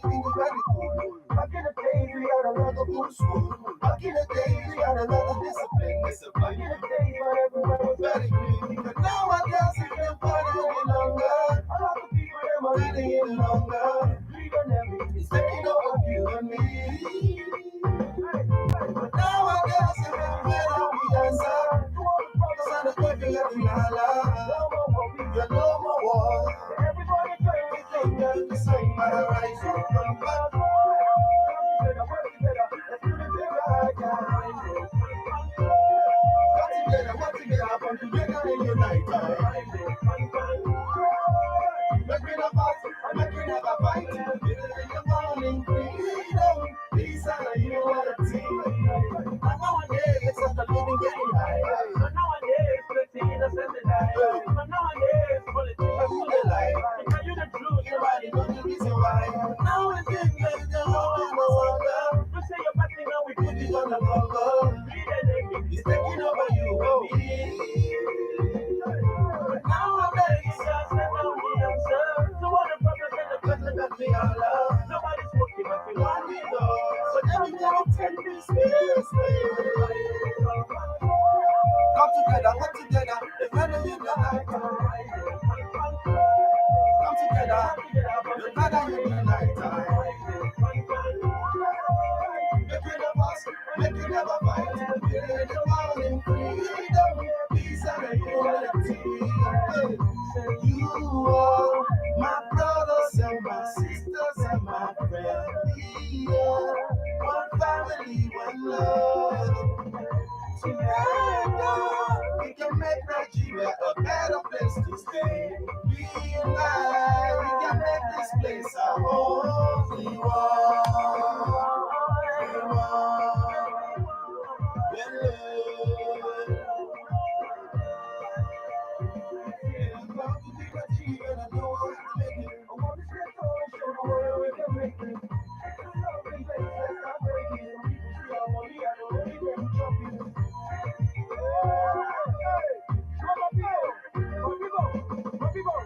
Very cool. Back in the days, we had a lot of good school. Back in the days, we had a lot of discipline. Back in the days, when everyone was very green. But nowadays, if them party any longer, a lot of people them are really any longer. It's taking over you and me. But nowadays, if them better we answer. To all the brothers and the people that we holla. You no more war. Everybody trying to think the same. But I rise up, come back. Together, work together, let's do the thing right, yeah. Come together, work together, come together and unite. Make we no fight, make we never fight. In the morning, freedom, peace and unity. And nowadays, it's not the living getting higher. But nowadays, plenty innocent they die. But nowadays, politicians who they lie. To tell you the truth, nobody know the reason why. Now and then, there's no no wonder. You say you're passing now, we put it on the cover. It's taking over you and me. Nowadays, just the only answer to all the problems and the questions that we all love. Nobody's working but we want it all. So every day, take this seriously. Come together, work together, if better unite. Come together, the better unite. Make we never make we never fight. We the morning freedom, peace and unity. You are my brothers and my sisters and my friends. We are one family, one love. Together, we can make Nigeria a better place to stay. We unite, we can make this place our home. We want, we want, we live. Yeah, I'm proud to be Nigerian. I know how to make it. I want to step tall and show the world we can make it. The love in place, let's not break it. Some people see our money, I know only them chop it. Hey, show my people, my people, my people.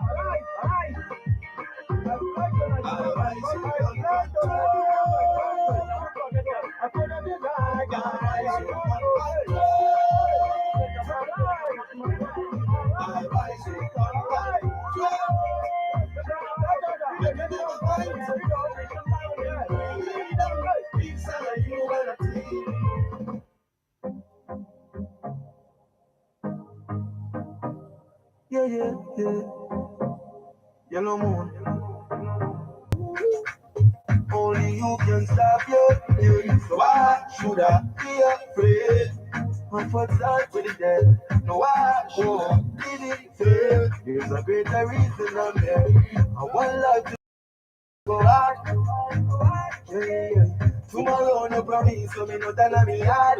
Arise, arise. Yeah, yeah, yeah. Yellow moon. Only you can stop your pain. So why should I be afraid? Of what's out with the dead? No, why should I be afraid? There's a greater reason I'm here. I want life to go hard. Yeah, yeah. Tomorrow, no promise, so me no tell me hard.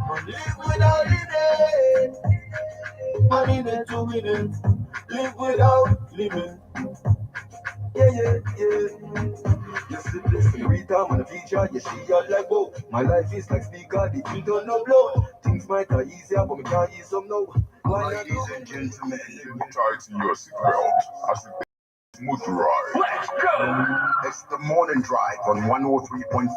But live without limit. I'm in it to win it. Live without limit. Yeah, yeah, yeah. You see this Rita, man, a feature, yeah, she out like whoa. My life is like speaker, the thing don't no blow. Things might are easier, but me can't ease some now. Why not Ladies and gentlemen, tighten your seatbelt as we take smooth ride. Let's go! It's the morning drive on 103.5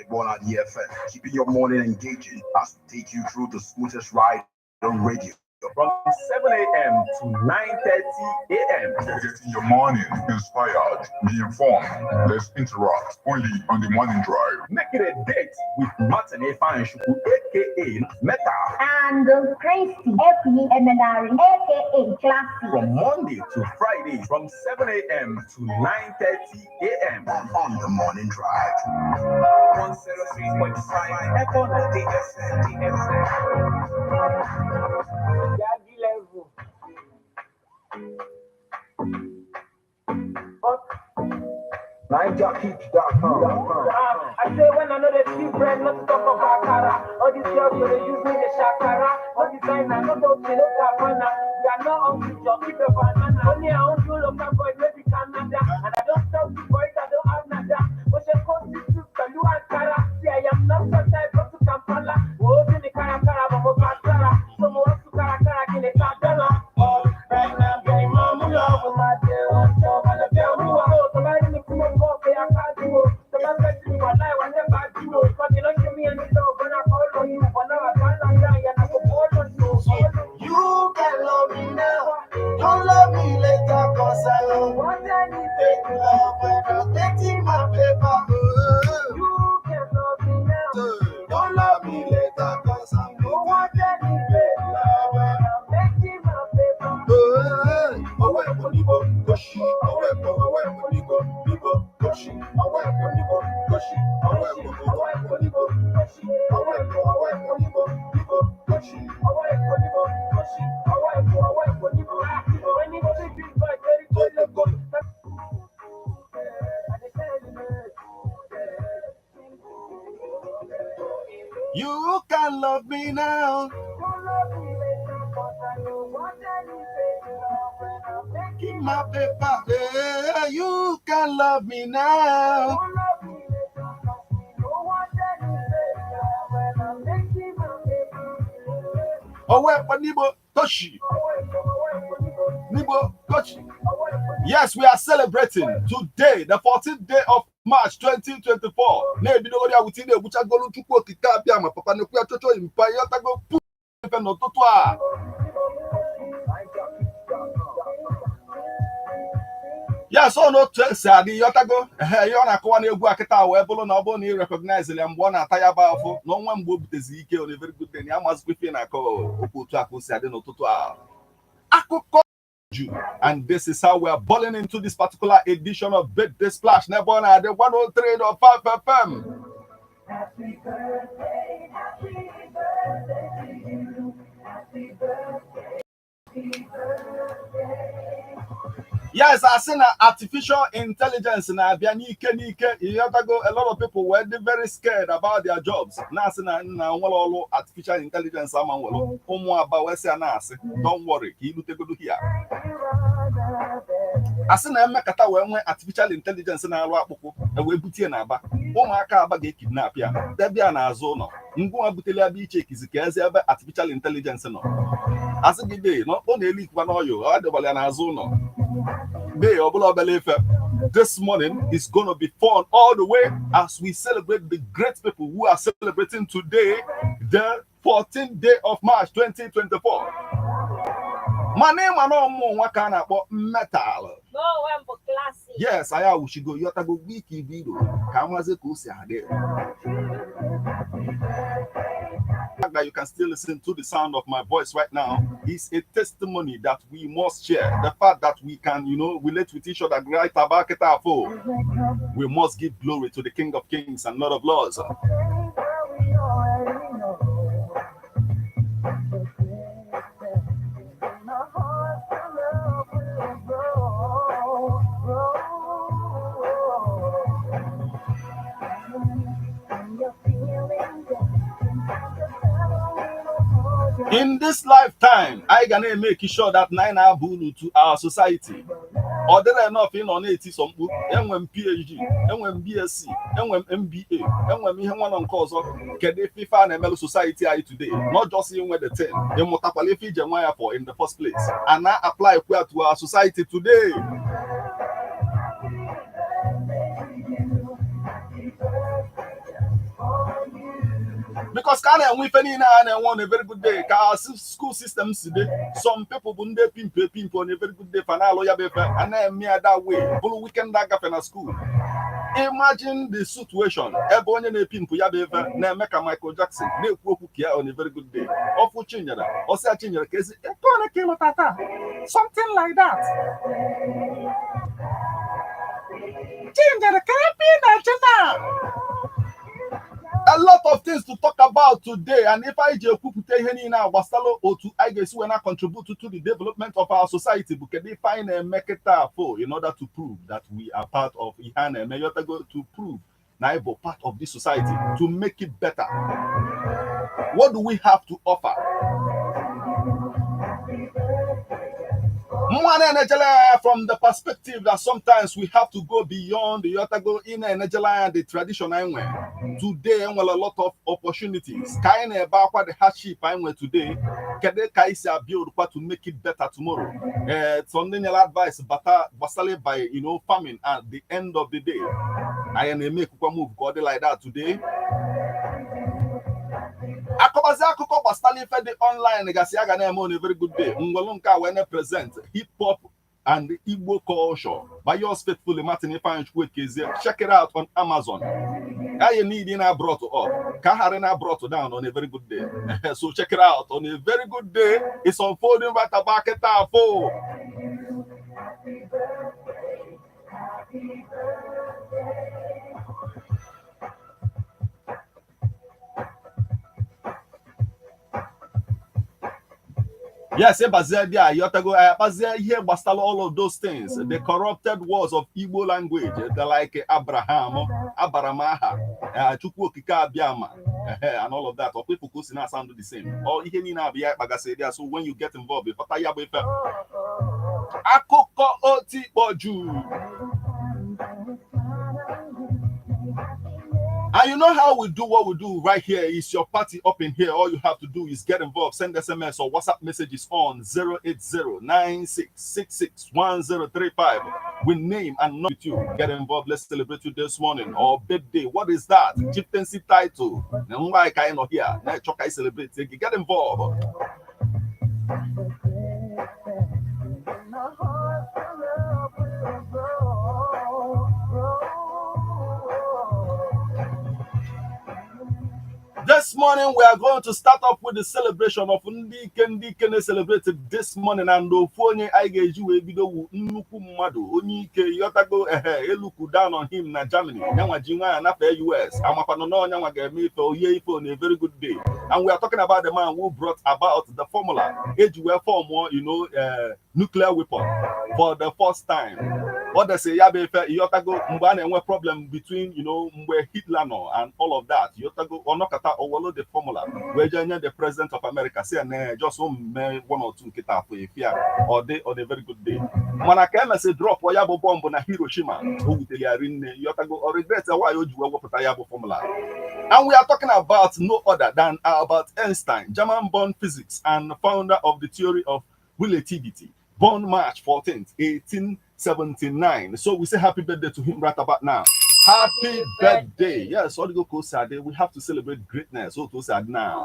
Ebola FM, keeping your morning engaging as we take you through the smoothest ride on radio. From 7 a.m. to 9:30 a.m. Getting your morning inspired, be informed. Let's interact only on the morning drive. Make it a date with Martin Efanshuku, aka Meta, And Christy F.E. Emenari, aka Classy. From Monday to Friday from 7 a.m. to 9:30 a.m. On the morning drive. 103.5 Ebona DSM. DSM. Daddy level. But NigerKeep.com. I say when I know they see bread, not to talk about cara. All these girls, they use me, the shakara. No designer, no Dolce, no Gabbana. We are not hungry, just keep a banana. Only I own you local boy, maybe Canada. And I don't sell to boys, I don't have nada. But she comes to Kalu Ankara. See, I am not your type, but to Kampala. Oh, the Karakara, but mo Kankara. So mo to Karakara, in the Kampala. Oh, right now, I'm getting my moolah with my deal. So, I'm gonna tell me what. fake love when I'm getting my paper. Oh, You can love me now. don't love me later, 'cause I'm No one getting any fake love when I'm making my paper. Ọwọ́ ẹ̀kọ́ níbo kòṣì, ọwọ́ ẹ̀kọ́, ọwọ́ ẹ̀kọ́ níbo níbo kòṣì, ọwọ́ ẹ̀kọ́ níbo kòṣì, ọwọ́ ẹ̀kọ́, ọwọ́ ẹ̀kọ́ níbo kòṣì, ọwọ́ ẹ̀kọ́, ọwọ́ ẹ̀kọ́ níbo níbo kòṣì. Ọwọ́ ẹ̀kọ́ níbo kòṣì, ọwọ́ ẹ̀kọ́, ọwọ́ ẹ̀kọ́ níbo níbo. When you see big boy, very Tó lè kọ́. You can love me now. Don't love me later, 'cause I don't want any fake love when I'm Keep making my paper. Yeah, you can love me now. Don't love me later, 'cause me no want any fake love when I'm making my paper. Ọwọ́ ẹ̀kọ́ níbo kòṣì, Ọwọ́ ẹ̀kọ́, ọwọ́ ẹ̀kọ́ níbo, níbo kòṣì. ọwọ́ ẹ̀kọ́. Yes, we are celebrating today, the 14th day of March 2024. Na-ebidogori ya wit na-egbuchagolu Chukwu Okike abịa ma papa na-ekwu ya chocho mpa ihe ọtago pu ife n'ụtụtụ a. Yes, ọ n'otu esi adị ịghọtago. Ehe, ihe ọ na-akọwa n'egwu a kịta wee bụrụ na ọ bụrụ na ị recognize ya mgbe ọ na-ata ya bụ afụ na ọnwa mgbe o butezi ike on a very good day na ya mazikwa ife ị na-akọ okwu otu a ka o si adị n'ụtụtụ a. Akụkọ ju, and this is how we are balling into this particular edition of Birthday Splash n'ebe ọ na-adị 103.5 FM. Happy birthday, happy birthday to you. Happy birthday, happy birthday. Yes, asị na artificial intelligence na-abịa n'ike n'ike, ịghọtago. A lot of people were dị very scared about their jobs, na-asị na nna nwere ọrụ artificial intelligence ama nwere ụmụ aba wee sị ya na-asị, "Don't worry," ka ilutegodo here. You are the best. Asị na emekata wee nwee artificial intelligence na-arụ akpụkpụ e wee butie na Aba, ụmụaka Aba ga-ekidnap ya debe ya n'azụ ụlọ ngwa butele ebe iche ikizi ka eze ebe artificial intelligence nọ. Asị gị dee na ọ na-eli ikwa n'ọyụ ọ dịbara ya n'azụ ụlọ dee ọbụla obele ife. This morning is gonna be fun all the way as we celebrate the great people who are celebrating today, the 14th day of March 2024. Mana ịma na ọmụ nwa ka a na-akpọ metal. No, I'm for classy. Yes, anyị awụchigo yọtago wiki video ka amazi ka o si adị. The fact that you can still listen to the sound of my voice right now is a testimony that we must share. The fact that we can relate with each other right about it. We must give glory to the King of Kings and Lord of Lords. Things that we already know. The distance in our hearts, the love will grow, grow. When you're feeling down, just have a little hold your In this lifetime, I gonna make sure that nine abụ uru to our society. Ọ dịrị enough ị nọ na-eti sọ mkpu enwe m PhD, enwe m BSc, enwe m MBA, enwe m ihe nwa nọ nke ọzọ. Kedu ife ife a na-emelụ society anyị today? Not just inwe the thing, ịmụtakwala ife ije nwa ya for in the first place and na apply kwa to our society today. Happy birthday to you. Happy birthday just for you. Because ka a na-enwe ife niile a na-enwe on a very good day ka our school system si dị, some people bụ ndị pimp pimp on a very good day fa na-alụ ya bụ ife a na-eme ya that way bụrụ weekend agafe na school. Imagine the situation ebe onye na-epimpụ ya bụ ife na-eme ka Michael Jackson na-ekwu okwu ka ya on a very good day ọfụ Chinyere ọsịa Chinyere ka ezi ego ole ka ịlụta taa, something like that. Chinyere ka ebe ị na-eche na a lot of things to talk about today, and if anyị ji ekwupụta ihe niile a gbasara otu anyị ga-esi wee na contribute to the development of our society bụ kedu ife anyị na-eme kịta afọ in order to prove that we are part of ihe a na-eme yotago, to prove na anyị bụ part of this society, to make it better. What do we have to offer? Mwa na-enejele anya from the perspective that sometimes we have to go beyond the yotago ị na-enejele anya the tradition anyị nwere today. Enwere a lot of opportunities ka anyị na-ebe akwa the hardship anyị nwere today. Kedu ka anyị si build kwa to make it better tomorrow? Eh, so ndị nyere advice bata gbasara by farming. At the end of the day, anyị na-eme ekwukwa move ka ọ dị like that today. Akọbazi akụkọ gbasara ife dị online gasị a ga na-eme on a very good day ngwelu nke a wee na present hip hop. and Igbo Culture by yours faithfully, Martin Ifeanyi Chukwuekezie. Check it out on Amazon. You need in a brought up. Kaharina brought down on a very good day. So check it out on a very good day. It's unfolding right about it. Yes, ịbazie dị a yọtago akpazie ihe gbasara all of those things, the corrupted words of Igbo language, the like Abraham, Abaramaha, Chukwu Okike Abịama, and all of that. Ọkwa ifu ka o si na sound the same. Ọ ihe niile abịa kpagasị dị. So when you get involved, ịfọta ya bụ ife akụkọ otikpọju. And you know how we do what we do right here. It's your party up in here. All you have to do is get involved. Send SMS or WhatsApp messages on 08096661035 with name and number with you. Get involved. Let's celebrate you this morning or birthday. What is that? Chieftaincy title. And why can you here? Celebrate. Get involved. This morning we are going to start off with the celebration of ndị ike, ndị ike na-celebrate this morning, and ofu onye anyị ga-eji wee bido wu nnukwu mmadụ, onye ike, yọtago, ehe, eluku down on him na Germany, nyanwa ji nwa nafee US, amakwanụ na ọnyanwa ga-eme ife oye ife on a very good day. And we are talking about the man who brought about the formula eji wee form nuclear weapon for the first time. Ọ desi ya bụ ife, ịghọtago, mgbe a na-enwe problem between mgbe Hitler nọ and all of that, ịghọtago, ọnọkọta owolo the formula wee jee nye the president of America, si ya na just mee one or two nkịta afọ efi a ọ dị on a very good day. Mana ka emesị drop ya bụ bọmbụ na Hiroshima, o wutere ya rinne, ịghọtago, ọ regret why o ji wee wepụta ya bụ formula. And we are talking about no other than Albert Einstein, German-born physics and founder of the theory of relativity, born March 14th, 1879. So we say happy birthday to him right about now. Happy birthday. Yes, all the go Saturday. We have to celebrate greatness. So to sad now.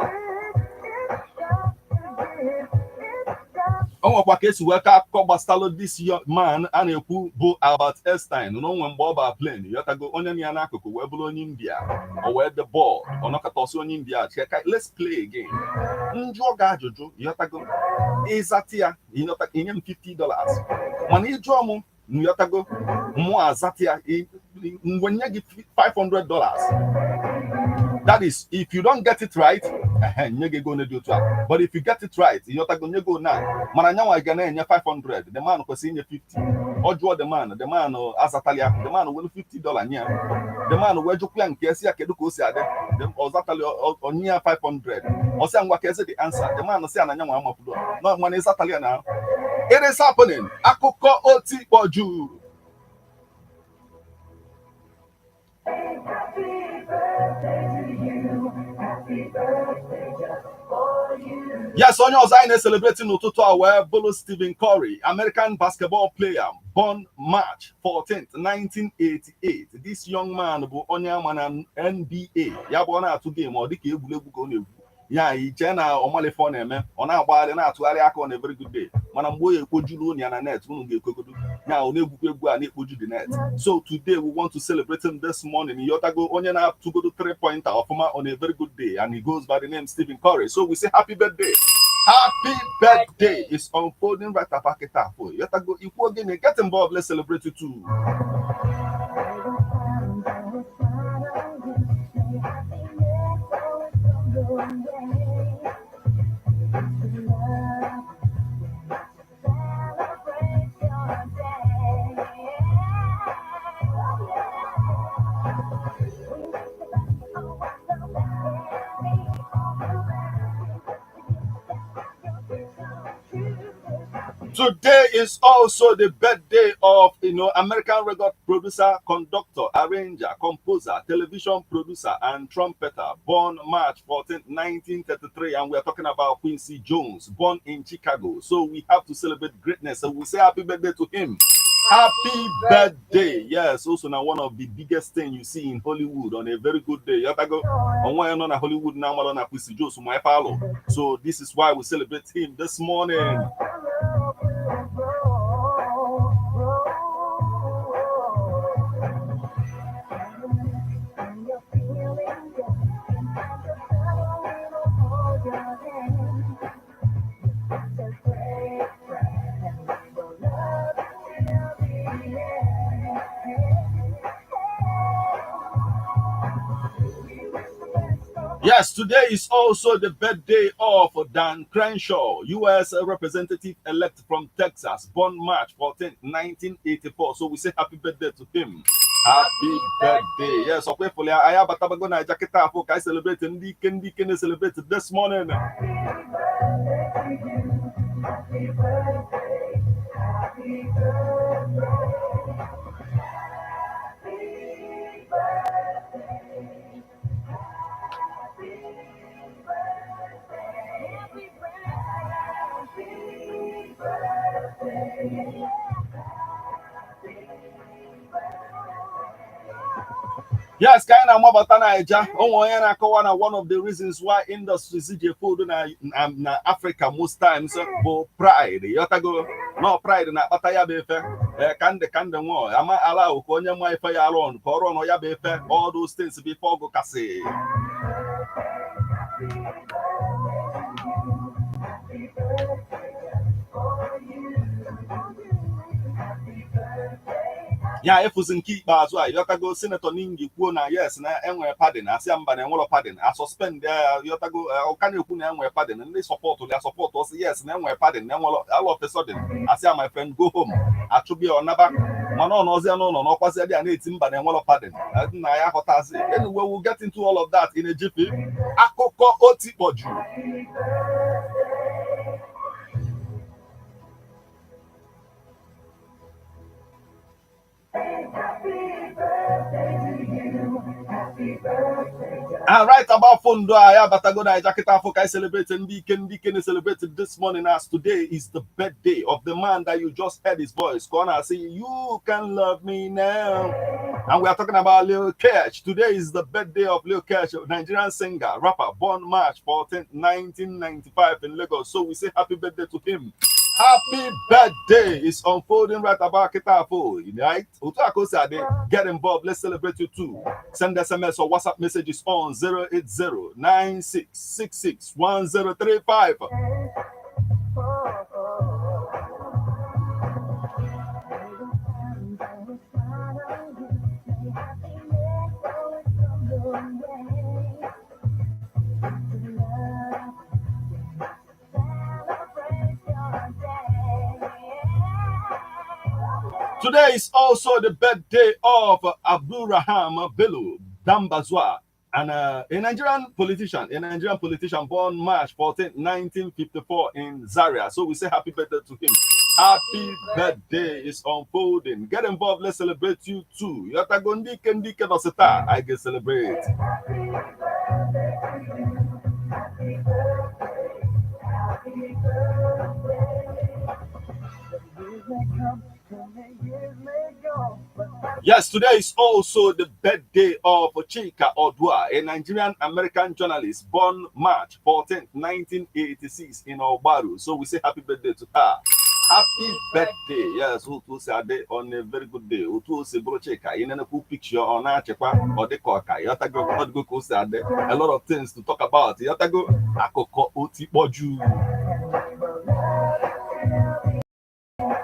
O nwekwa ka esi wee ka akụkọ gbasalụ this young man a na-ekwu bụ Albert Einstein na onwe mgbe ọ ba plane, yọtago, onye na ya n'akụkụ wee bụrụ onye India, o wee dị bọọlụ ọnọkọta ọsọ onye India, let's play again, njụọ gị ajụjụ, yọtago, ịzata ya, inye m $50, mana ịjụọ m, nyọtago, mụ azata ya, mgbe nye gị $500. That is, if you don't get it right, nye gị ego dị otu a, but if you get it right, ịghọtago, nye go na mana nyanwa ga na-enye 500. The man kwesịrị inye 50. Ọ jụọ the man, the man azatali ya, the man welu $50 nye ya. The man wee jụkwa ya nke esi ya kedu ka o si adị, ọ zatali, onye ya 500. Ọ sị ngwa ka ezi the answer. The man sị ya na nyanwa amakwudo no, mana ịzatali ya na it is happening. Akụkọ otikpọju. Yes, onye ọzọ anyị na-celebrate n'ụtụtụ a wee bụrụ Stephen Curry, American basketball player, born March 14th, 1988. This young man bụ onye ama na NBA. Ya bụ ọ na-atụ game, ọ dịka egwuregwu ka ọ na-egwu. Ya iche na ọmalife ọ na-eme, ọ na-agbagharị na-atụgharị aka on a very good day, mana mgbe o ya ekpojuru unu ya na net, unu ga-ekwegodo ya ọ na-egwukwa egwu a na-ekpoju the net. So today we want to celebrate him this morning. Yotago, onye na-atụgodo three pointer ọfụma on a very good day, and he goes by the name Stephen Curry. So we say happy birthday. Happy birthday. It's unfolding right about it. Yotago, ikwu ogene, get involved. Let's celebrate you too. Today is also the birthday of American record producer, conductor, arranger, composer, television producer, and trumpeter, born March 14, 1933. And we are talking about Quincy Jones, born in Chicago. So we have to celebrate greatness. So we say happy birthday to him. Happy birthday. Yes, also now one of the biggest thing you see in Hollywood on a very good day. You have to go on one on Hollywood now, on Quincy Jones, my follow. So this is why we celebrate him this morning. Yes, today is also the birthday of Dan Crenshaw, U.S. Representative-elect from Texas, born March 14, 1984. So we say happy birthday to him. Happy birthday. Yes, okay, for anyị abatabago na jakịta afọ ka anyị celebrate ndị ike, ndị ike na-celebrate this morning. Yes, ka anyị na-amabata Naija, onwe onye na-akọwa na one of the reasons why industries ji efodu na Africa most times bụ pride. Yọtago no pride na-akpata ya bụ ife. Ka ndị ka ndị nwụọ ama ala ahụ ka onye nwa ife ya arụ ọnụ ka ọrụ ọnụ ya bụ ife, all those things bụ ife ọgụ kasị. Ya efuzi nke ikpeazụ a, yọtago Senator Ningi kwuo na yes, na enwere pardon, asị ya mba na enwere pardon, a suspend ya. Yọtago ọka na-ekwu na enwere pardon, ndị sọpọtụ ya sọpọtụ ọsị yes na enwere pardon na enwere, all of a sudden asị ya, "My friend, go home." Achụbịa ọnaba mana ọ nọzi ya n'ụlọ n'ọkwasị dị a na-eti mba na enwere pardon nna ya ghọtazi. Anyway, we'll get into all of that in a jiffy. Akụkọ otikpọju. And right about phone do I abatago na jacket afọ ka I celebrate ndị ike, ndị ike na celebrate this morning, as today is the birthday of the man that you just heard his voice. Ka ọ na-asị, "You can love me now." And we are talking about Lil Ketch. Today is the birthday of Lil Ketch, Nigerian singer, rapper, born March 14, 1995 in Lagos. So we say happy birthday to him. Happy birthday is unfolding right about Kitafo, right? Otu a ka o si adị. Get involved. Let's celebrate you too. Send SMS or WhatsApp messages on 080 9666 1035. Today is also the birthday of Abdulrahman Bello Dambazau, and a Nigerian politician born March 14, 1954 in Zaria. So we say happy birthday to him. Happy birthday is unfolding. Get involved. Let's celebrate you too. Yotago ndike ndike nosita. I get celebrate. Yes, today is also the birthday of Chika Odua, a Nigerian American journalist born March 14, 1986 in Ogbaru. So we say happy birthday to her. Happy birthday. Yes, otu o si adị on a very good day. Otu o si bụrụ Chika, ị na-enekwu picture ọ na-achịkwa ọ dịka ọka. Ịghọtago ọdịgo ka o si adị. A lot of things to talk about. Ịghọtago akụkọ otikpọju.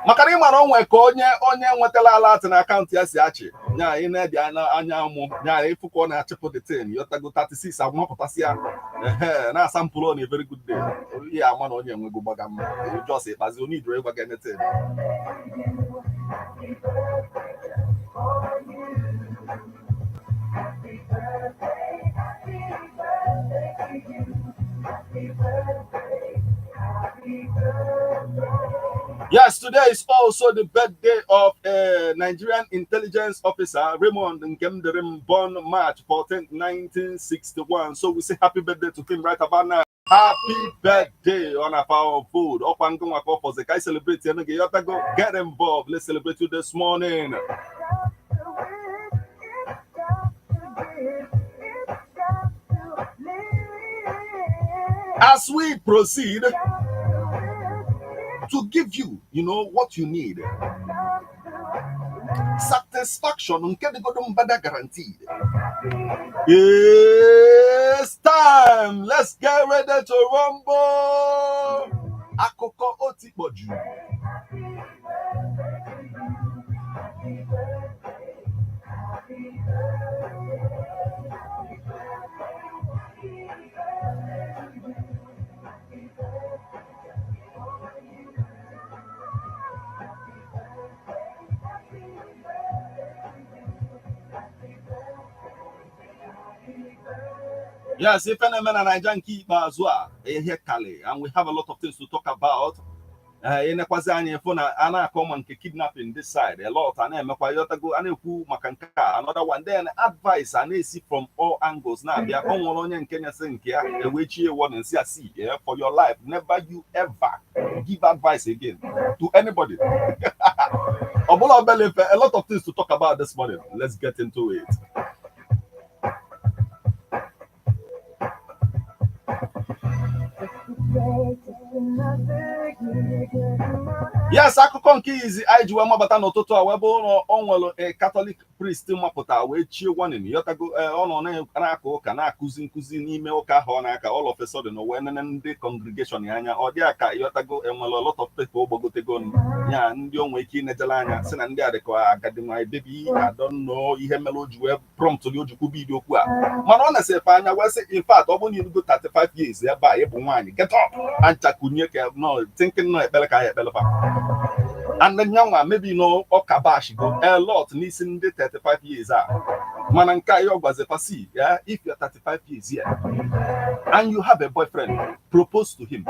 Maka na ị mara onwe ka onye nwetara alert na akaụntụ ya si achị nya ị na-ebi anya mụ nya ịfụ ka ọ na-achịpụ the thing. Yọtago 36 agwapụtasị ya ehe na-asa mpụrụ on a very good day. Ihe ama na onye enwego gbaga mma just ịkpazi onye idoro ịgwaga anything. Yes, today is also the birthday of a Nigerian intelligence officer, Raymond Nkemdirim, born March 14, 1961. So we say happy birthday to him right about now. Happy birthday on our power food. Ka celebrate. Get involved. Let's celebrate you this morning. As we proceed to give you what you need. Satisfaction nke dịgodo mbada guaranteed. It's time. Let's get ready to rumble. Akụkọ otikpọju. Yes, ife na-eme na Naija nke ikpeazụ a ihe kali, and we have a lot of things to talk about. Ịnekwazi anya ịfụ na a na-akọ ma nke kidnapping this side, a lot a na-emekwa, yọtago, a na-ekwu maka nke a, another one, then advice a na-esi from all angles na-abịa. O nwere onye nke nyesị nke ya ewechie warning, si asi, yeah, for your life, never you ever give advice again to anybody. Ọbụla obele ife, a lot of things to talk about this morning. Let's get into it. Yes, akụkọ nke izi anyị ji wee mabata n'ụtụtụ a wee bụrụ na ọ nwere a Catholic priest mapụta wee chie warning, yọtago. Ọ nọ na-aka ụka, na-akụzi nkụzi n'ime ụka ahụ ọ na-aka. All of a sudden, o wee nene ndị congregation ya anya, ọ dị ka, yọtago, enwere a lot of people gbagotego ya, ndị o nwee ike inejele anya si na ndị a dịka agadi nwaanyị bebi. I don't know ihe mere o ji wee prompt o ji kwubi idi okwu a, mana ọ na-esefe anya wee sị, in fact, ọ bụrụ na irugo 35 years ebe a ịbụ nwaanyị, get up anchakunye ka no thinking no ekpere ka ya ekpere fa. And then nyanwa maybe no ọka bash go a lot n'isi ndị 35 years a, mana nke a ya ọ gwazifa si ya, if you're 35 years here and you have a boyfriend, propose to him.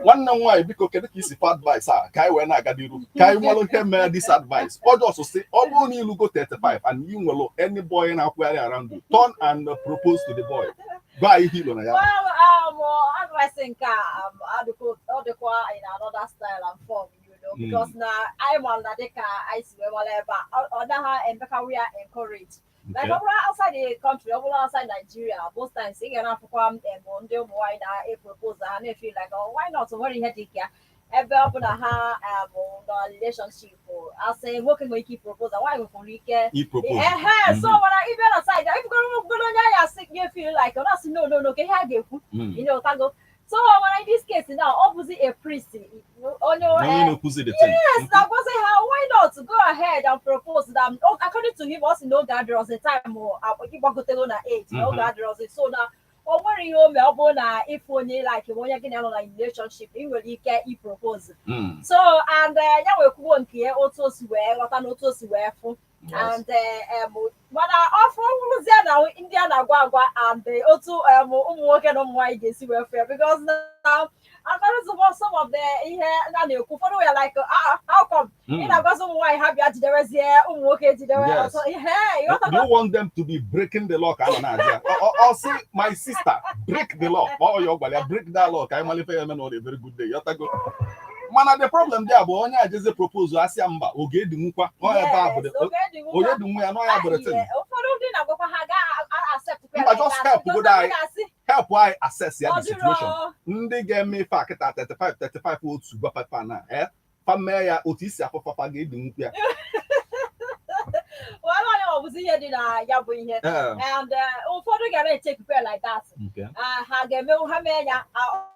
Nwanne m nwaanyị, biko, kedu ka isi fụ advice a, ka anyị wee na-aga n'iru, ka anyị nwere ihe mee this advice? Ọ just sị ọ bụrụ na ilugo 35 and you nwere any boy na-akwụgharị around you, turn and propose to the boy. Gwa anyị ihe ilo na ya. Well, advice nke a ọ dịkwa in another style and form, because na anyị ma na dịka anyị si wee mara ebe a, ọ naghị emekawa ya encourage. Like, ọ bụrụ outside the country, ọ bụrụ outside Nigeria, most times ị ga na-afụkwa ndị ụmụ nwaanyị na-epropose, ha na-efeel like, oh, why not? Nwere ihe dị ka ya ebe ọ bụ na ha nọ relationship, asị nwoke nwere ike propose, nwaanyị nwekwara ike I propose. Ehe, so mana ịbịa na side ifugoro onye anyị asị gị feel like ọ na-asị no, no, no, ka ihe a ga-ekwu. Tago. So mana in this case now, ọ bụzi a priest, onye Onye na-ekwuzi the thing. Yes, na gwazi ha, why not go ahead and propose them? Oh, according to him, ọ sị na oge adịrọzi, time ịgbagotego na age na oge adịrọzi, so na o nwere ihe o mee, ọ bụrụ na ịfụ onye like onye gị na ya nọ na relationship, ị nwere ike i propose. So and ya wee kwuo nke ya otu o si wee ghọta na otu o si wee fụ. And mana ọfụ wụrụzie na ndị a na-agwa agwa and otu ụmụ nwoke na ụmụ nwaanyị ga-esi wee fụ ya, because na according to some of the ihe a na-ekwu, ụfọdụ ya like, ah, how come ị na-agwazi ụmụ nwaanyị ha bịa jidewezie ụmụ nwoke jidewe ọsọ ihe? Do you want them to be breaking the law ka a nọ na-ajụ ya? Ọ sị, my sister, break the law. Ọ ya ọ gwara ya, break that law, ka anyị malife ya eme na ọ dị very good day, yọtago. Mana the problem there bụ onye ajeze propose, asị ya mba, oge edinwukwa ọ ebe a bụ onye dinwu ya n'ọya bụ the thing. Ụfọdụ ndị na-agwakwa ha ga-accept. Mba, just help godo anyị, help anyị assess ya the situation. Ndị ga-eme ife a kịta 35 35 otu gwa papa na fa mee ya otu isi afọ papa ga-edinwukwa ya. Well, onye ọ bụzi ihe dị na ya bụ ihe and ụfọdụ ga na-echekwa like that. Ha ga-eme, ha mee ya,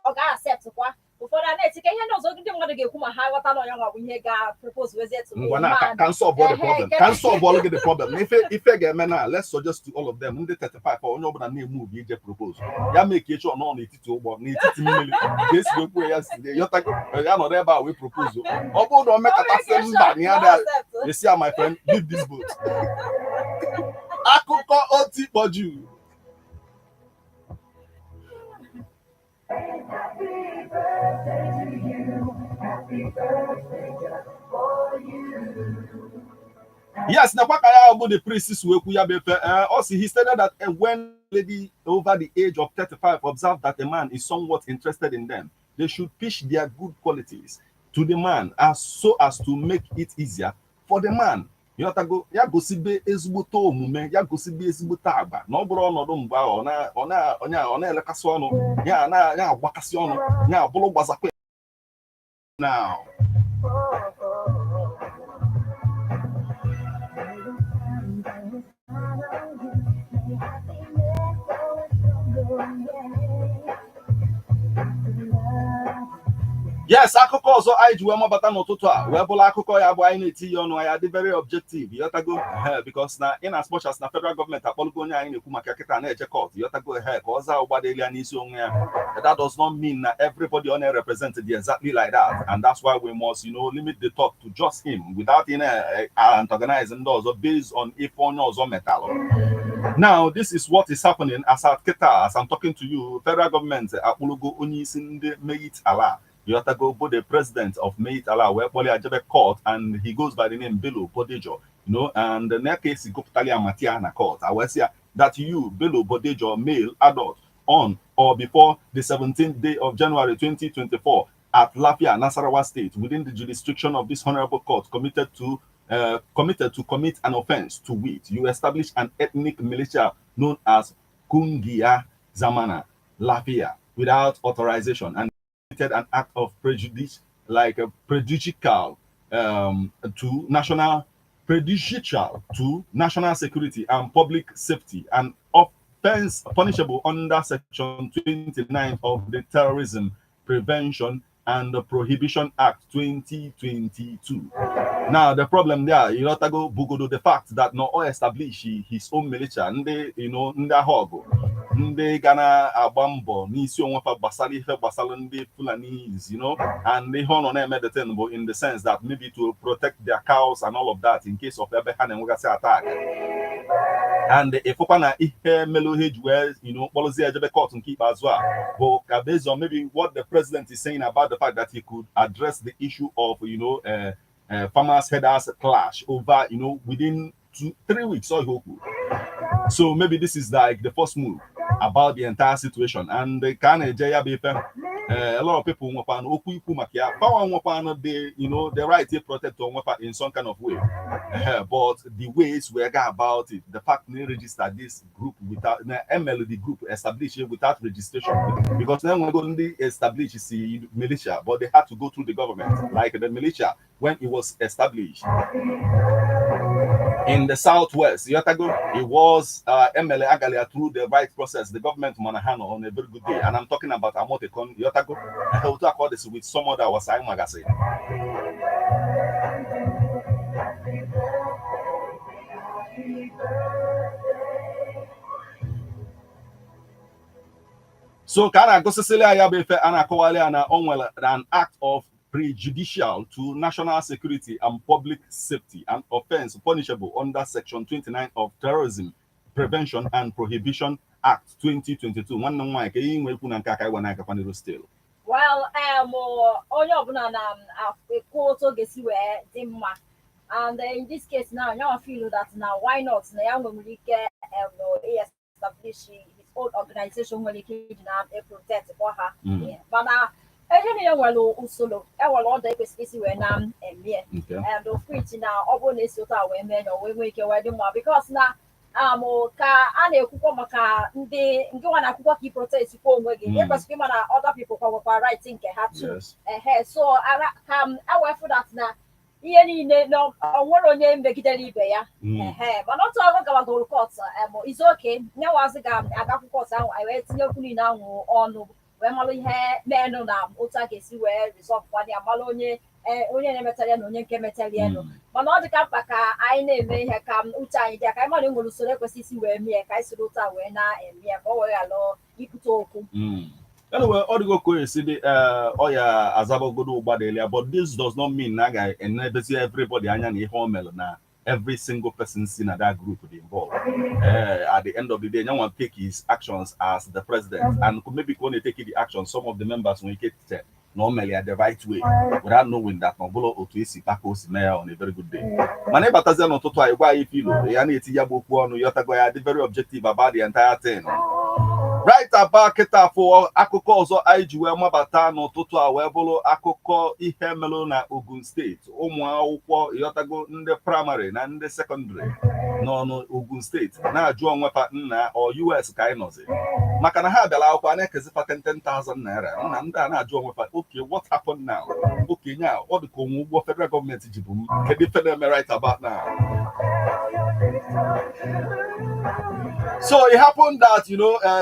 ọ ga-accept kwa. Ụfọdụ a na-etike ihe ndị ọzọ ndị mmadụ ga-ekwu ma ha ghọta na onye nwa bụ ihe ga-propose wezie to Ngwa na ka solve all the problem, ka solve all the problem na ife ife ga-eme na let's suggest to all of them, ndị 35, onye ọbụla na-eme ubi ije propose ya, mee ka ịchọ nọ n'etiti ụgbọ, n'etiti mmiri, ka esi wee kwuo ya si yọtago, ya nọrọ ebe a wee propose. Ọ bụrụ na o mekọtasị mba na ya da esi ya, my friend, leave this boat. Akụkọ otu ikpọju. Happy birthday to you. Happy birthday just for you. Yes, nakwa ka ya bụ the priest si wee kwu ya bụ efe. Ọ sị, he stated that when lady over the age of 35 observe that a man is somewhat interested in them, they should pitch their good qualities to the man as so as to make it easier for the man. Yọtago, ya gosibe ezigbote omume ya, gosibe ezigbote agba, na ọ bụrụ ọnọdụ mgbe ahụ ọ na-elekasị ọnụ ya, na ya agbakasị ọnụ ya, bụrụ gbazakwa now. Oh, oh, oh. May happiness always come your way. Love. Yes, akụkọ ọzọ anyị ji wee mabata n'ụtụtụ a wee bụrụ akụkọ ya bụ anyị na-eti ya ọnụ, anyị adị very objective, yọtago, ehe, because na in as much as na federal gọọmenti akpọlụgo onye anyị na-ekwu maka kịta na-eje court, yọtago, ehe, ka ọ zaa ụgbadeli ya n'isi onwe ya, that does not mean na everybody on represent the exactly like that, and that's why we must limit the talk to just him without in antagonize ndị ọzọ based on ife onye ọzọ metalụ. Now, this is what is happening as at kịta, as I'm talking to you. Federal government akpụlụgo onye isi ndị Miyetti Allah. Yotago bụ the president of Miyetti Allah wee kpọrọ ya jebe court, and he goes by the name Bello Bodejo. And the next case gụpụtara ya matia na court. I wee sị ya that you, Bello Bodejo, male, adult, on or before the 17th day of January 2024 at Lafia, Nasarawa State, within the jurisdiction of this honorable court, committed to commit an offense, to wit, you establish an ethnic militia known as Kungia Zamana Lafia without authorization and committed an act of prejudice, like a prejudicial to national security and public safety, and offense punishable under Section 29 of the Terrorism Prevention and the Prohibition Act 2022. Now, the problem there, Irotago Bugodo, the fact that no all establish his own militia, ndị ndị agha ọgụ, ndị ga na-agba mbọ n'isi onwe fa gbasara ife gbasara ndị Fulanese, and ihe ọ nọ na-eme the thing bụ in the sense that maybe to protect their cows and all of that in case of ebe ha na-enwegasị attack. And ịfụkwa na ihe mere ihe ji wee kpọrọzie ejebe court nke ikpeazụ a bụ ka based on maybe what the president is saying about the fact that he could address the issue of farmers herders clash over within 2-3 weeks or so. Maybe this is like the first move about the entire situation, and ka a na-eje ya bụ ife, a lot of people nwekwana okwu ikwu maka ya power, nwekwana the the right to protect onwefa in some kind of way. But the ways we go about it, the fact they register this group without na ML, the group establish it without registration, because then we go ndị establish the militia, but they had to go through the government, like the militia when it was established in the southwest. Yotago, it was MLA Agalia through the right process. The government Manahano on a very good day. And I'm talking about Amotekun Yotago. I will talk about this with some other was magazine. So ka a na-agụsịsịrị ya bụ ife a na-akọwali ya na o nwere an act of prejudicial to national security and public safety, an offense punishable under Section 29 of Terrorism Prevention and Prohibition Act 2022. Nwanne m nwaanyị, ka ihe inwe ikwu na nke aka ịgwa na-agakwa n'iru still. Well, onye ọbụla na-ekwu otu ọ ga-esi wee dị mma, and in this case now, nyawa feel that na why not, na ya nwere ike establish his own organization nwere ike iji na protect kwa ha. Mana ihe niile nwere usoro, enwere ọdụ ekwesịrị isi wee na-eme, and of which na ọ bụrụ na esi otu a wee mee ya, o wee nwee ike wee dị mma, because na ka a na-ekwukwa maka ndị nke nwa na-akwụkwọ ka ị protect kwa onwe gị, ekwesịrị ịma na other people kwa nwekwa right nke ha too. Ehe, so ka m ewefu that na ihe niile na o nwere onye megidere ibe ya. Ehe, mana otu ọrụ gawagoro court is okay, nyewazi ga-agakwu court ahụ, anyị wee tinye okwu niile ahụ ọnụ wee malụ ihe menụ na otu a ga-esi wee resolve kwana ya, malụ onye onye na-emetara ya na onye nke metara ya nụ. Mana ọ dị ka mkpa ka anyị na-eme ihe ka uche anyị dị ya, ka anyị mara nwere usoro ekwesị isi wee mee, ka anyị siri otu a wee na-eme ya ka ọ wee ghara ibute okwu. Anyway, ọ dịgo ka o esi dị, ọ ya azabagodo ụgbadeli ya, but this does not mean na a ga-enebezi everybody anya na ihe o mere na every single person si na that group dị involved. At the end of the day, nyanwa take his actions as the president, and maybe ka ọ na-etake the actions, some of the members nwere ike che na o mere ya the right way without knowing that na ọ bụla otu esi kpa ka o si mee ya on a very good day. Mana ịbatazie n'ụtụtụ a, ịgwa anyị filo ya na-eti ya bụ okwu ọnụ, yọtago ya dị very objective about the entire thing. Right about kịta, afọ akụkọ ọzọ anyị ji wee mabata n'ụtụtụ a wee bụrụ akụkọ ihe melụ na Ogun Steeti. Ụmụ akwụkwọ, ịghọtago, ndị praịmarị na ndị sekọndịrị nọ n'Ogun Steeti na-ajụ onwe fa, nna, ọ US ka anyị nọzi? Maka na ha bịara akwụkwọ, a na-ekezifa 10,000 naira. Nna, ndị a na-ajụ onwe fa, okay, what happened now? Okenye a, ọ dị ka onwe ụgwọ federal gọọmenti ji bụ m. Kedu ife na-eme right about now? So it happened that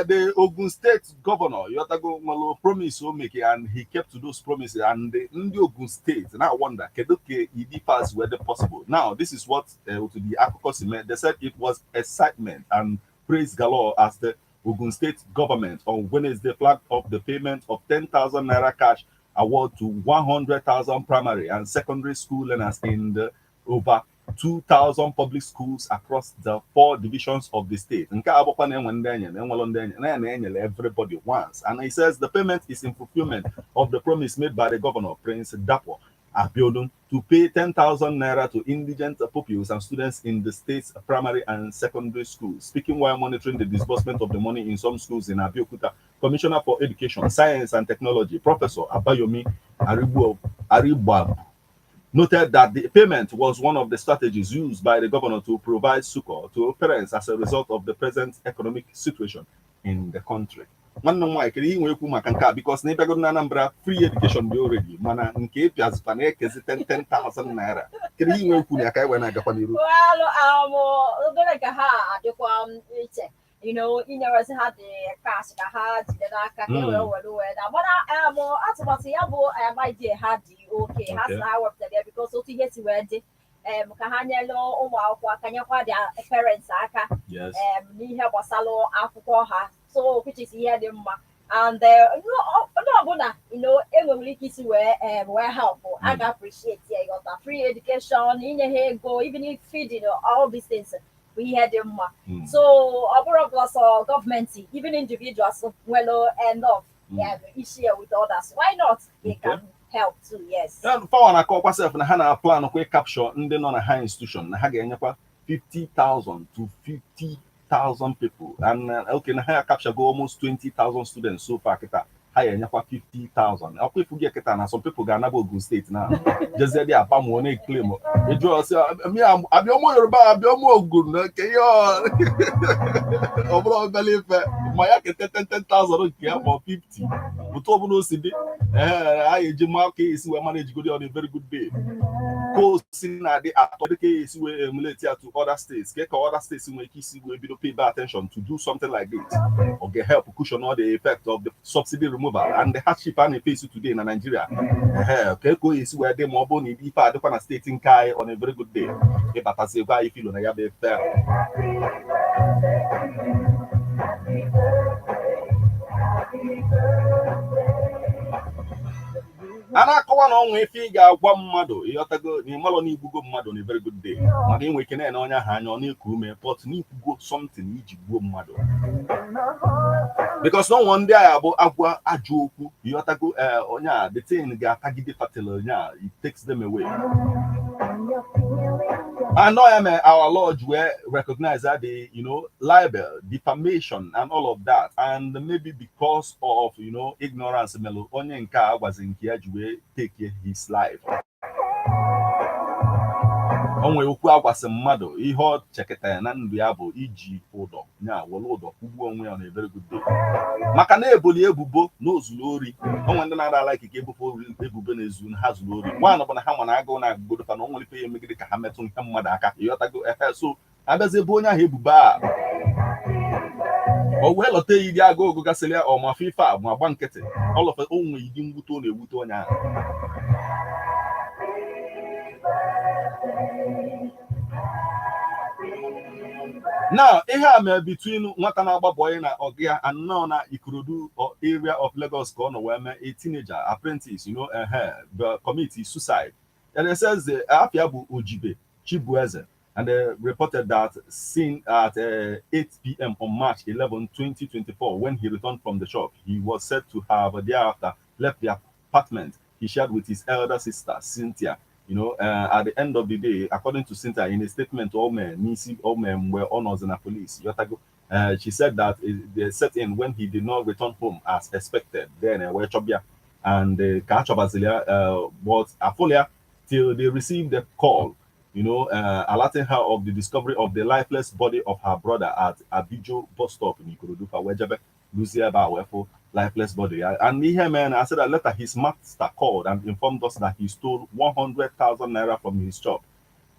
the Ogun State governor Yotago nwere promise o make, and he kept to those promises, and the ndị Ogun State now wonder kedu ka idi pass were the possible. Now this is what to the akụkọ si mee. They said it was excitement and praise galore as the Ogun State government on Wednesday flagged off the payment of 10,000 naira cash award to 100,000 primary and secondary school learners in the over 2,000 public schools across the four divisions of the state. Nke a bụkwa na enwe ndị enyere, enwelo ndị enyere, na na-enyere everybody once. And he says the payment is in fulfillment of the promise made by the governor, Prince Dapo Abiodun, to pay 10,000 naira to indigent pupils and students in the state's primary and secondary schools. Speaking while monitoring the disbursement of the money in some schools in Abeokuta, Commissioner for Education, Science and Technology, Professor Abayomi Arigbabu, noted that the payment was one of the strategies used by the governor to provide succor to parents as a result of the present economic situation in the country. Nwanne m nwaanyị, kedu ihe nwe ekwu maka nke a? Because na ịbịagodo na Anambra, free education dị already, mana nke ịpịazụta na-ekezi 10,000 naira. Kedu ihe nwe ekwu na ya ka anyị wee na-agakwa n'iru? Well, obere ka ha adịkwa iche, inyerezi ha dị cash ka ha jide n'aka ka e wee were na mana atụmatụ ya bụ idea ha dị oke ha si na ha wepụtara ya because otu ihe si wee dị ka ha nyere ụmụ akwụkwọ aka, nyekwa their parents aka n'ihe gbasara akwụkwọ ha, so which is ihe dị mma. And onye ọbụla enwere ike isi wee help, a ga appreciate ya. Ịghọta, free education, inye ha ego, even if feeding, all these things bụ ihe dị mma. So ọ bụrụ ọsọ gọọmenti, even individuals nwere enough share with others, why not? They can help too, yes. Fawa na-akọkwa sef na ha na plan kwa capture ndị nọ na high institution, na ha ga-enyekwa 50,000 to 50,000 people. And okay, na ha capture go almost 20,000 students so far. Kịta ha ga-enyekwa 50,000. Ọkwa ifu gị kịta na some people ga-anaba Ogun Steeti na jezie dị abamuo na-eclaim ịjụ ọsị abịa ọmụ Yoruba, abịa ọmụ Ogun na nke ihe ọ bụrụ obere ife ma ya kete 10,000 nke ya ma 50 otu ọbụla o si dị. Ee, a ga-eji ma ka esi wee manage godi on a very good day ka o si na-adị atọ dị ka esi wee emulate ya to other states, ka other states nwere ike isi wee bido pay back attention to do something like this or get help cushion all the effect of the subsidy removal and the hardship a na-face today na Nigeria. Ehe, ka o esi wee dị ma ọ bụrụ na ife adịkwa na steeti nke anyị on a very good day, ịbatazi ego anyị filo na ya bụ efe. A na-akọwa na ọnwa ife ị ga-agwa mmadụ, ịghọtago, na ịmalọ na igbugo mmadụ na very good day, maka inwe ike na-ene onye ahụ anya, ọ na-eku ume, but na ikwugo something iji gbuo mmadụ, because na ọnwa ndị agha bụ agwa ajọ okwu, ịghọtago, ee, onye a, the thing ga-atagide fatal onye a, it takes them away. And now our Lord will recognize that the libel, defamation, and all of that, and maybe because of ignorance, melo onye nke a gwazi nke ya ji wee take his life. O nwere okwu agwasị mmadụ, ihe ọ chekọtara na ndụ ya bụ iji ụdọ nya were ụdọ kwụgbuo onwe ya na a very good day, maka na eboli ebubo na ozuru ori. Onwe ndị na-ada like ka ebubo ebubo na-ezu na ha zuru ori nwaanyị bụ na ha nwa na agụụ na-agụgodo fa na o nwere ife ya emegide ka ha metụ ihe mmadụ aka, ịghọtago? Ehe, so abịazi ebe onye ahụ ebubo a, o wee lọta iri agụụ gụgasịrị ya ọ ma ife a ma gba nkịtị ọlọfe o nwere idi mwute ọ na-ewute onye ahụ. Now, ihe a mere between nwata na-agba bọyị na ọgụ ya anọ na Ikorodu area of Lagos ka ọ nọ wee mee a teenager apprentice, the commit suicide. And it says the afia bụ Ojibe Chibueze, and they reported that seen at 8 p.m. on March 11, 2024, when he returned from the shop. He was said to have thereafter left the apartment he shared with his elder sister, Cynthia. At the end of the day, according to Cynthia, in a statement, all men, Nisi, all men were honors in the police. Yotago, she said that they set in when he did not return home as expected. Then, where Chobia and Kachobazilia, but Afolia, till they received the call, alerting her of the discovery of the lifeless body of her brother at Abijo bus stop in Ikorodu, Wejebe, Lucia Wefo, lifeless body. And here, man, I said that later his master called and informed us that he stole 100,000 naira from his shop.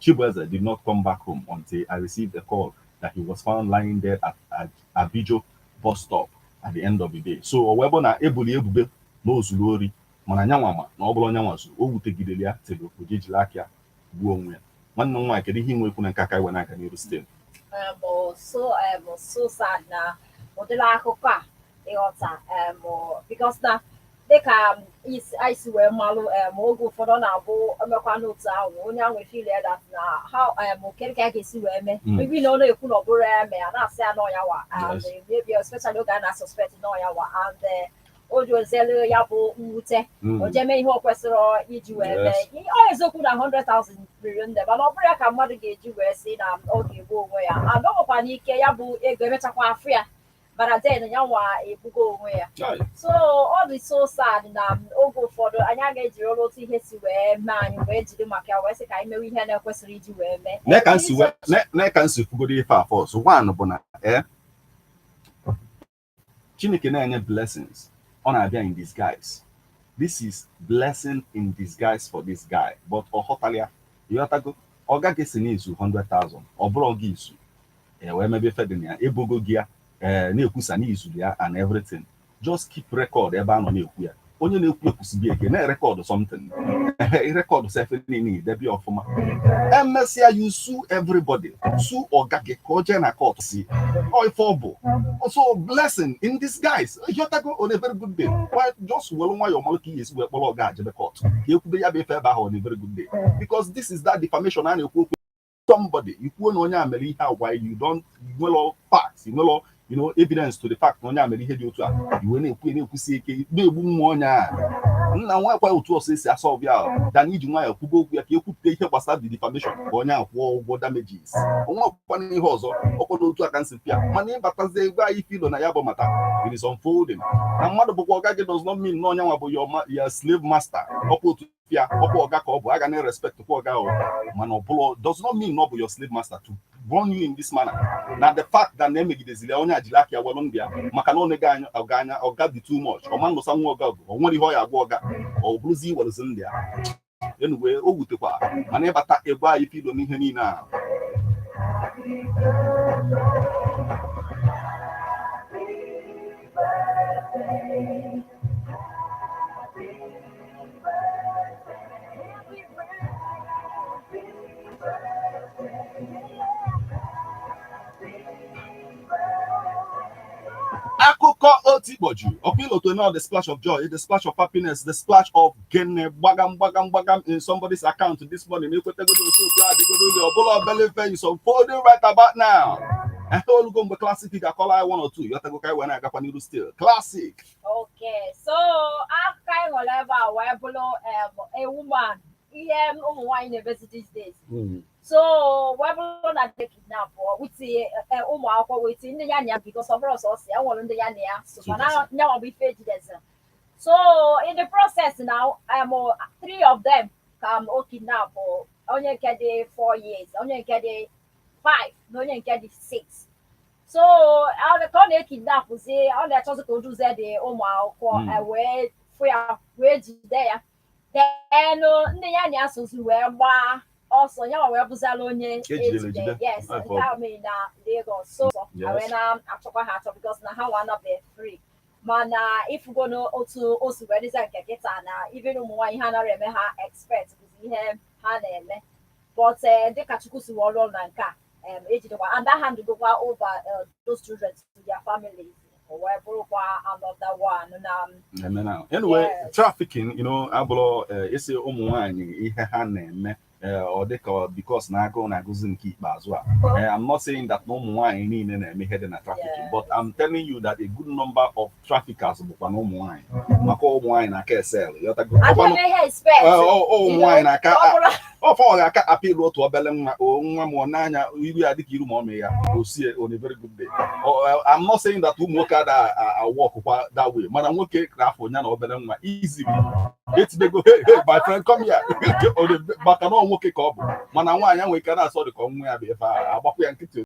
Chibueze did not come back home until I received a call that he was found lying dead at Abijo bus stop at the end of the day. So, owebo na ebuli ebube na ozuru ori, mana nyanwa ma na ọ bụrụ onyanwa zuru o wutegidere ya tiri o jejiri aka ya gbuo onwe ya. Nwanne m nwaanyị, kedu ihe inwe ekwu na nke aka iwe n'aka n'iru site? So sad na ụdịrị akụkọ a, ịghọta, because na Dịka anyị si wee malụ, oge ụfọdụ ọ na-abụ emekwa n'otu ahụ, onye ahụ feel that na how kedu ka a ga-esi wee mee maybe na ọ na-ekwu na ọ bụrụ ya mee, a na-asị ya n'ọya wa and maybe especially oge a na-suspect n'ọya wa and o dozielu ya bụ mwute, o jee mee ihe o kwesịrị iji wee mee. Ọ eziokwu na 100,000 riri nne, mana ọ bụrụ ya ka mmadụ ga-eji wee sị na ọ ga-egbu onwe ya, and ọ nwekwana ike ya bụ ego emechakwa afụ ya, mana then ya nwa egbugo onwe ya. So ọ dị so sad na oge ụfọdụ anyị agaghị ejiri ọrụ otu ihe si wee mee anyị wee jiri maka ya wee sị ka anyị mewe ihe na-ekwesịrị iji wee mee. Nee ka nsi kwugoro ife a. First one bụ na Chineke na-enye blessings, ọ na-abịa in disguise. This is blessing in disguise for this guy, but ọ ghọtala ya. Ịghọtago? Ọ gaghị si n'izu 100,000, ọ bụrụ gị izu e wee mebe ife dị na ya, ebogo gị ya, ee, na-ekwusa n'izu ya and everything. Just keep record ebe a nọ na-ekwu ya. Onye na-ekwu ekwusibi eke na-erecord something, record sef niile, debe ya ọfụma. Emesịa, you sue everybody, sue ọga gị ka o jee na court si ọ ife ọ bụ. So blessing in disguise, ịghọtago? On a very good day, why just were nwayọọ malụ ka ihe esi wee kpọrọ ọga jebe court ka ekwube ya bụ ife ebe ahụ on a very good day, because this is that defamation a na-ekwu okwu. Somebody ikwuo na onye a mere ihe agwa, you don't nwere facts, you nwere evidence to the fact na onye a mere ihe dị otu a, iwe na-ekwu, na-ekwusi ike, na-egbu nwa onye a nna nwekwa otu ọsọ esi asọ bịa dan iji nwayọọ kwugo okwu ya ka ekwupụta ihe gbasara the defamation, ka onye a kwụọ ụgwọ damages. Onwe ọkwa ihe ọzọ ọkwa n'otu aka nsi pịa, mana ịbatazie ego anyị filo na ya bụ mata it is unfolding na mmadụ bụkwa ọga gị does not mean na onye nwa bụ your slave master. Ọkwa otu pịa ọkwa ọga ka ọ bụ, aga na respect kwa ọga ahụ, mana ọ bụrụ does not mean na ọ bụ your slave master to run you in this manner. Na the fact that na emegidezili ya, onye a jiri aka ya welụ ndụ ya, maka na ọ na-ege anya ọga anya, ọga dị too much, ọma nnụsa nwa ọga ọgụ, ọ nwere ihe ọ ya agwa ọga, ọ bụrụzi iwerezi ndụ ya. Anyway, o wutekwa, mana ịbata ego anyị filo n'ihe niile a. Akụkọ otikpọju ọkwa iloto now, the splash of joy, the splash of happiness, the splash of gene gbagam gbagam gbagam in somebody's account this morning. Ekwetegodo otu otu adịgodo ụlọ ọbụla obele ife is unfolding right about now. Ehe, olugo mgbe Classic ga-akọla anyị one or two, yọtago, ka anyị wee na-agakwa n'iru still. Classic. Okay, so akụkọ anyị hụrụ ebe a wee bụrụ a woman, ihe ụmụ nwaanyị na-emezi these days. So wee bụrụ na they kidnap with ụmụ akwụkwọ, with ndị ya na ya, because ọ bụrụ sọsọ ya, nwere ndị ya na ya so, mana nyanwa bụ ife ejideziri. So in the process now, three of them ka o kidnap, onye nke dị 4 years, onye nke dị 5 na onye nke dị 6. So ka ọ na-ekidnapụzi, ọ na-achọzi ka o duzie dị ụmụ akwụkwọ, wee fụ ya wee jide ya. Then ndị ya na ya sozi wee gbaa ọsọ, ya wee bụzala onye Ejidere ejide. ejide. Yes. Afọ. Nke ahụ mere na Lagos. So ha wee na-achọkwa ha achọ because na ha nwa anabe free, mana ifugo n'otu o si wee dịza nke kịta na even ụmụ nwaanyị ha nara eme ha expect bụzi ihe ha na-eme. But dịka Chukwu si wee rụọ na nke a, ejidekwa and that hand gokwa over those children to their families, o wee bụrụkwa another one na Na-eme now. Anyway, trafficking, abụrụ isi ụmụ nwaanyị ihe ha na-eme, ọ dịka because na agụụ na-agụzi nke ikpeazụ a. I'm not saying that na ụmụ nwaanyị niile na-eme ihe dị na trafficking, but I'm telling you that a good number of traffickers bụkwa na ụmụ nwaanyị, maka ụmụ nwaanyị na-aka esel, ịghọtago? Adịghị eme ihe expect. Ụmụ nwaanyị na-aka Ọ bụrụ ọfọ, ọ ga-aka apịlụ otu obele nwa o nwa ma ọ n'anya iru ya dịka iru ma ọ mee ya o sie on a very good day. I'm not saying that ụmụ nwoke ada work kwa that way, mana nwoke na-afọ ya na obele nwa easily etibego, "Hey, hey, my friend, come here." Maka na ọ nwoke ka ọ bụ, mana nwaanyị nwere ike na-asọ dị ka ọnwa ya bụ ife a agbakwu ya nkịtị.